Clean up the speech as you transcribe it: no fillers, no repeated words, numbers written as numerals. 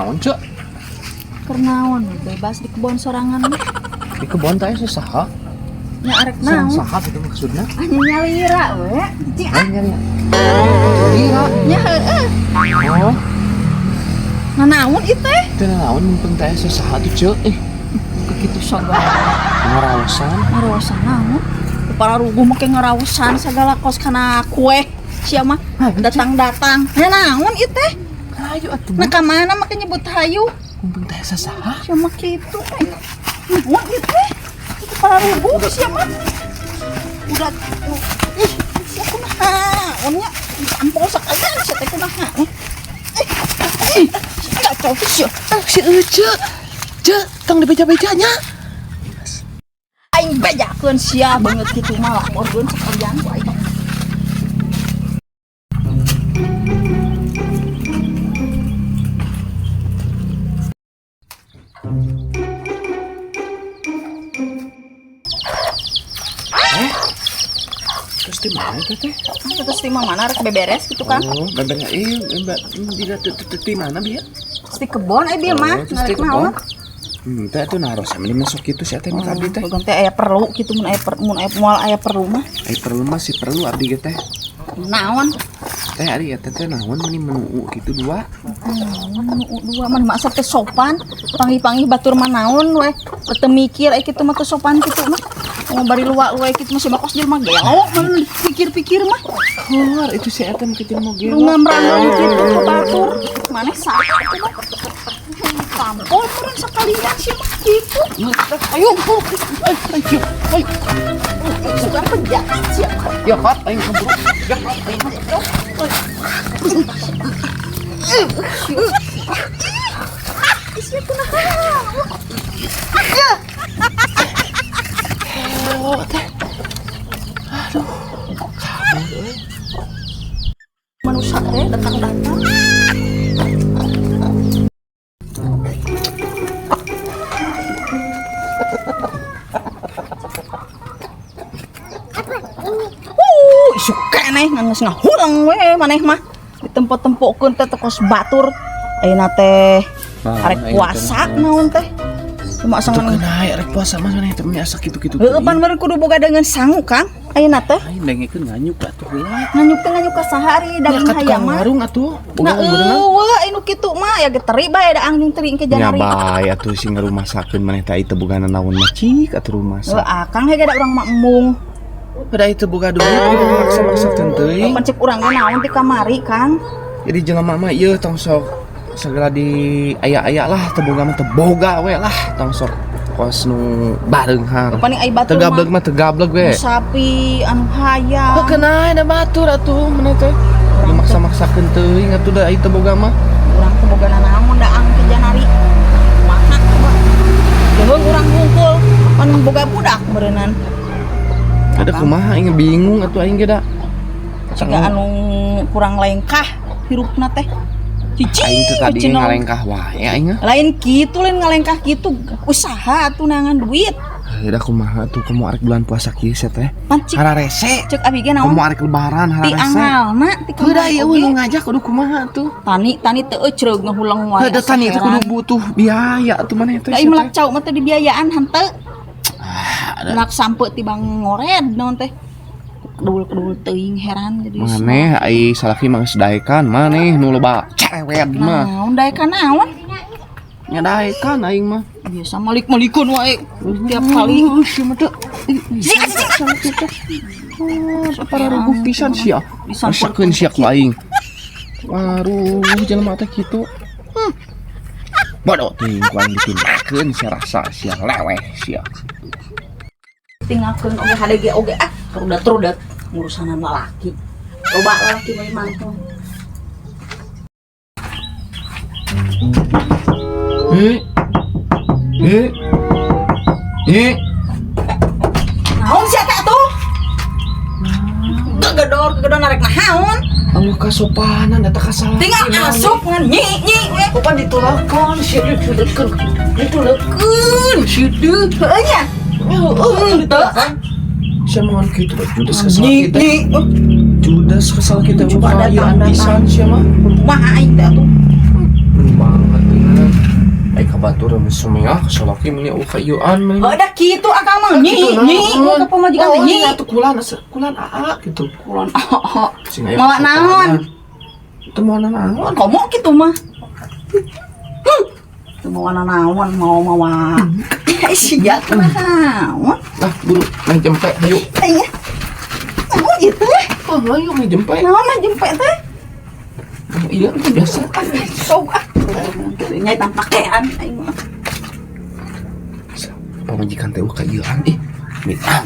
Naon, Cek? Keur naon bebas di kebon sorangan mah. Di kebon teh saha? Nya arek Sareng naon? saha kitu maksudna? Ah nya nyalira we. Cing ah. Nyari. Nyalira. Nya heueuh. Oh, Nah naon ieu teh? teu naon mumpung teh saha tuh, Cek? Eh, Kitu sagala. ngaraosan. Ngaraosan naon? Para ruguh make ngaraosan sagala kos kana kue. Sia mah datang-datang. Nya naon ieu teh? Hayu atuh. Nah ka mana make nyebut hayu? Mumpung teh saha? Sia mah kitu eh. Naon ieu teh? Itu para ruguh sia mah. Udah ih, sia kumaha? Nya tampol sakalian sia teh kumaha? Eh, kacau sia. Si Ece. Cek, tong dibeja-bejanya. Aing bejakeun sia banget kitu mah laporkeun sakalian ku aing. Terus di mana teh teh? Terus di mana rek beberes gitu kan? Oh, beberes iya, di mana bieu? Terus di kebon eh bieu mah, Oh, terus di narek naon? kebon. Teh tuh naros sama masuk gitu sih teh mah abdi teh. Bukan teh aya perlu gitu mun aya mun aya moal aya perlu mah. Ai perlu mah sih perlu abdi ge teh. Naon? Teh ari eta teh naon meni menuu kitu dua. Naon nu dua mah masa teh sopan, panggih-panggih batur mah naon we. Teu mikir aya kitu mah teu sopan kitu mah. Mau bari luak-luak kitu mah si bakos jelema gelo mun pikir-pikir mah. Hor, itu si eta mah kitu mau gelo. Lu ngamrangkeun kitu ke batur. Maneh saha atuh mah. Tampol meureun sakalian sih mah kitu. Ayo, Ayo, ayo. suka penjahat sih. Ya hot aing keburu. Ya hot aing. Sia kunaha? Oh, teh. Aduh, kabur euy. Manusia teh datang-datang. Isuk keneh ngan geus ngahureng we maneh mah. Ditempok-tempokeun teh kos batur. Ayeuna teh arek puasa naon teh. Cuma asa Tuh ngan kena arek puasa mah maneh teh asa kitu-kitu. Heueuh pan meureun kudu boga deungeun sangu Kang. Ayeuna teh Aing dengekeun nganyuk atuh heula. nganyuk teh nganyuk ka saha ari daging Ya, ka tukang hayam mah. warung atuh. Nah, Boga beunang. eueuh anu kitu mah ya ge teri bae da anjing teri engke Nya janari. bae atuh sing ngarumasakeun maneh teh teu boga naon mah cik atuh rumasa. Heuh akang hege da urang mah embung. Pada itu boga duit maksa-maksakeun teuing. Pan cek urang ge naon ti kamari Kang. Jadi jelema mah ieu tong sok segala di aya-aya lah teu boga mah teu boga we lah tong sok kos nu bareunghar. Paling ai batur Teu gableg mah teu gableg we. Sapi anu hayam. Heuh keuna da batur atuh maneh teh. Maksa-maksakeun teuing atuh da ieu teu boga mah. Urang teu boga naon da ang ke janari. Kumaha coba. Deung urang hungkul pan boga budak meureunnan. Ada kumaha aing bingung atuh aing ge da. Siga anu kurang lengkah hirupna teh. Cici Aing teh tadi ngalengkah wae aing. Lain kitu lain ngalengkah kitu usaha atuh nangan duit. Heuh da kumaha tuh komo arek bulan puasa kieu sia teh. Pan cik Hararese. cek abi ge naon Komo arek lebaran ti hararese. angalna ti Heuh da kamari ieu oge. nu ngajak kudu kumaha tuh. Tani tani teu ecreug ngahuleng wae. Heuh da tani teh kudu butuh biaya atuh maneh teh. Da sia teh. melak cau mah teh dibiayaan henteu. Ah, ada. Melak sampe tibang ngored naon teh. Kedul-kedul teuing heran jadi. Maneh ai salaki mah geus daekan maneh nu loba cerewet mah. Naon daekan naon? Nya daekan aing mah. Biasa malik-malikeun wae tiap kali. Sia mah teu. Para ruguh pisan sia. Masakeun sia ku aing. Waruh jelema teh kitu. Bodoh teuing ku aing ditindakkeun sia rasa sia leweh sia. Tinggalkeun oge hade ge oge ah rudat-rudat ngurusanan lalaki. Loba lalaki mah mantong. Eh. Eh. Eh. Naon sia teh atuh? Gegedor, gegedor narek naon? Allah kasopanan eta kasalah. Tinggal asup ngan nyi nyi we. Kapan ditulakan sia dituleukeun. Dituleukeun sia deui. Heueuh nya. Heueuh ditulakan. Sia mah kitu judes kesal Nyi kita. nyi. Judes kesal kita Coba buka datang, pisan sia mah. Kumaha aing teh atuh? Meni banget. Ka batur meni sumea ka salaki meni euweuh kaieuan meni. Oh, da kitu akang mah nyi, nyi, ka pamajikan teh Oh, nyi. iya tuh kulan asa kulan aa gitu. Kulon. Oh, oh. Sing aya Mawa naon? Teu mawa naon. Komo kitu mah. Teu mawa naon, mau mawa. Eh, sia kunaon? Lah, buru meh jempe hayu. Aya. Naon ieu teh? Oh, hayu meh jempe. Naon mah jempe teh? Oh, iya itu biasa. Sok ah. Nya pakaian aing mah. Pamajikan teh euweuh kaieuan ih. Mitang.